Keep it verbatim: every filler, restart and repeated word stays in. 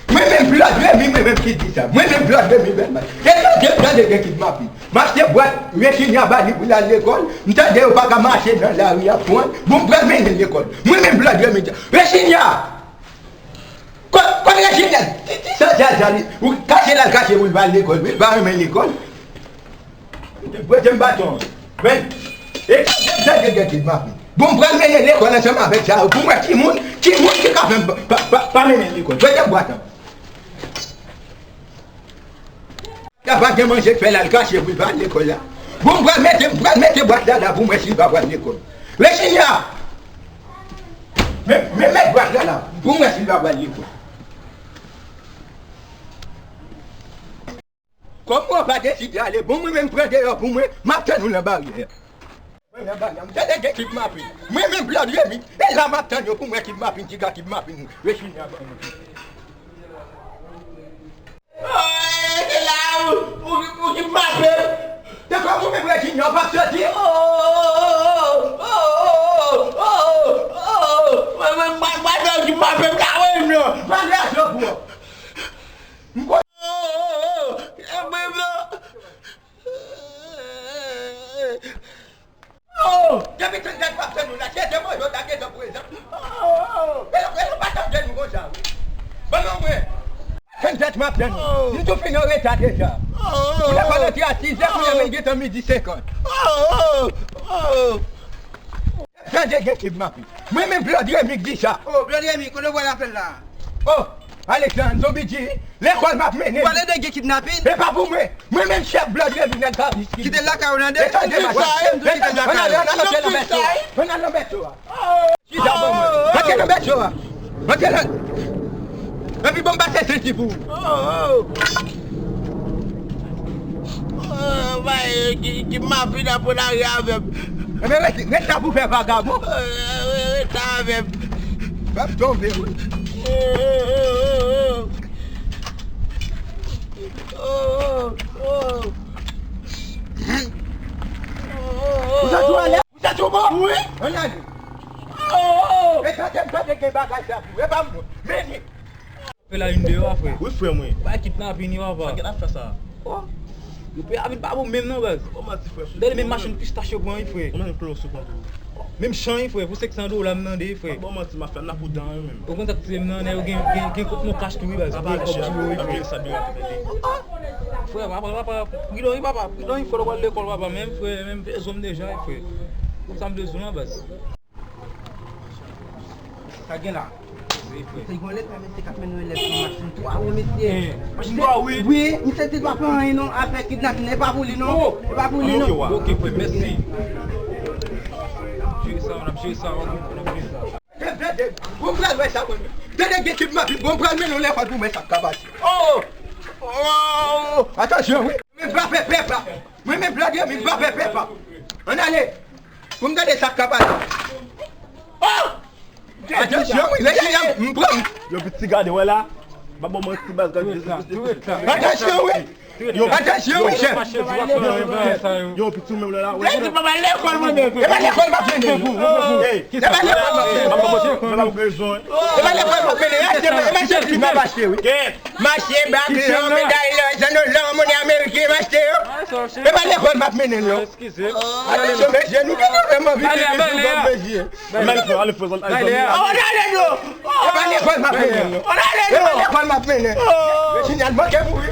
Mwen menm Blood Remy, mwen menm ki di sa. Mwen menm Blood Remy, bèl match. E tande, tande gen ki m api. M achte bwat Virginia ba li pou l al lekòl. M tande yo pa ka mache nan lari a pran. Bon, m pral mennen l lekòl. Mwen menm Blood Remy di sa. Virginia! Kò, kò Virginia! Ki, ki sa, sa, sa li? Ou kache l al kache pou l pa al lekòl. Wi, l pa renmen lekòl. Prete m baton. Men, e, e, e, e, e, bon, m pral mennen lekòl ansanm avèk sa yo. Pou mwen, timoun, timoun ki ka fè m pa, pa, pa, pa mennen lekòl. Prete m bwat lan. Sa pa gen manje k fè l al kache pou l pa al lekòl la. Bon, m pral mete, m pral mete bwat la la pou mwen si l pa pral lekòl. Virginia! Men, men, met bwat la la pou mwen si l pa pral lekòl. Kòm ou pa deside ale, bon, mwen menm pran deyò pou mwen, m ap tann ou nan baryè. Mwen nan baryè, m tande gen kidnapin. Mwen menm Blood Remy, e la m ap tann yo pou mwen kidnapin, ki ka kidnapin. Rechini a ban mwen. Oh, se la ou, ou, ou kidnape m. Te fè ou menm Rechini a, w p ap soti. Oh, oh, oh, oh, oh, oh, oh. Mwen, mwen, mwen, mwen, mwen kidnape m, ka wè m nan. Mande a Job ou. M konn. Oh, oh, oh, oh. Oh, depi trannsenk m ap tann nou la, se demen yo ta gentan prezan. Oh, oh, oh. E yo, e yo pa tande nou konsa, wi. Ban non mwen. Trannsenk m ap tann nou. Oh. M tou fini an reta deja. Oh, oh, oh. Pou lekòl antre a sizè, kounye a men gentan midi senkant. Oh, oh, oh, oh. Tande gen kidnapin. Mwen menm Blood Remy k di sa. Oh, Blood Remy, kote w pral apèl la? Oh, Alexandre, Zombie di, lekòl m ap mennen. Ou pral ede gen kidnapin? E pa pou mwen. Mwen menm chèf Blood Remy nèg pa riske. Kite l lakay ou nan de. E tande, madanm. E tande, ann ale, ann ale, ann ale, ann ale, ann ale, ann ale, ann ale, ann ale. Chita ban mwen. Rantre nan bèt yo a. Rantre nan. Epi ban m pase senti pou ou. Oh, oh. Oh, bay, ki, ki m ap vin apre lari avè m. Ebyen, ret, ret la pou fè vagabon. Oh, ret la avè m. M ap tonbe, wi. Oh, oh, oh, oh. Oh, oh, oh. Oh, oh, oh. Ou santi w alèz? Ou santi w bon? Wi. Ann ale. Oh, oh, oh. E tande, m tande gen bagay sa pou ou. E pa m non. Men li. Fè la youn deyò a, frè. Wi, frè mwen. Bay kidnapin yo, papa. Sa gen afè sa? Oh. Yo pe avil pa bon menm non, baz. Bon manti, frè. Gade menm machin pistach yo pran, wi, frè. Ou menm klon sou kont ou. Menm chan, wi, frè. Pou senk san dola m mande, wi, frè. Bon manti, mafya, n ap ou dan, wi, menm. Ou konn sa k touye m nan, nèg yo gen, gen, gen kont mwen kach tou, wi, baz. Gen kòb tou, wi, frè. Frè, papa, papa, pridon, wi, papa. Pridon, wi, frè, w al lekòl, papa. Menm, frè, menm bezwen m deja, wi, frè. Kòb sa m bezwen an, baz. Sa gen la? Wi, frè. Misye gen leta, misye k ap mennen yon elèv sou machin twa wo, mesye. Machin twa wo, wi. Wi, misye te pa fè anyen non, afè kidnapin, e pa pou li non. E pa pou li non. Ok, frè, mèsi. Jere sa, n ap jere sa, ok, n ap jere sa. Bon, m pral wè sa, mwen. Tande gen kidnapin, bon, m pral mennen w lekòl pou mwen sa k ka pase. Oh! Oh! Atansyon, wi. Mwen pa pè, pè pa. Mwen menm Blood Remy, m pa pè, pè pa. Ann ale. Pou m gade sa k ap pase. Oh! Atansyon, wi, lè kiyè m pran. Yo, piti gade, wè la. Pa bon manti, baz, gade. Atansyon, wi. Yo, atansyon, wi, chèf. Yo, piti, ou menm la, wè. Lè di papa lekòl mwen menm. E pa lekòl m ap mennen. Ey, e pa lekòl m ap mennen. Papa, mwen, mwen pa bezwen. E pa lekòl m ap mennen. E mache, e mache ki m ap achte, wi. Mache, bag lò, meday lò, zanno lò, monnen ameriken, mache yo. E pa lekòl m ap mennen l non. Eskize. Atansyon, mesye, nou ki nou menm anvi fè mesye. Ann ale, frè, ale, frè, zanmi. Ann ale non. E pa lekòl m ap mennen l non. Ann ale non. E pa lekòl m ap mennen. Rejinyal manke mouri.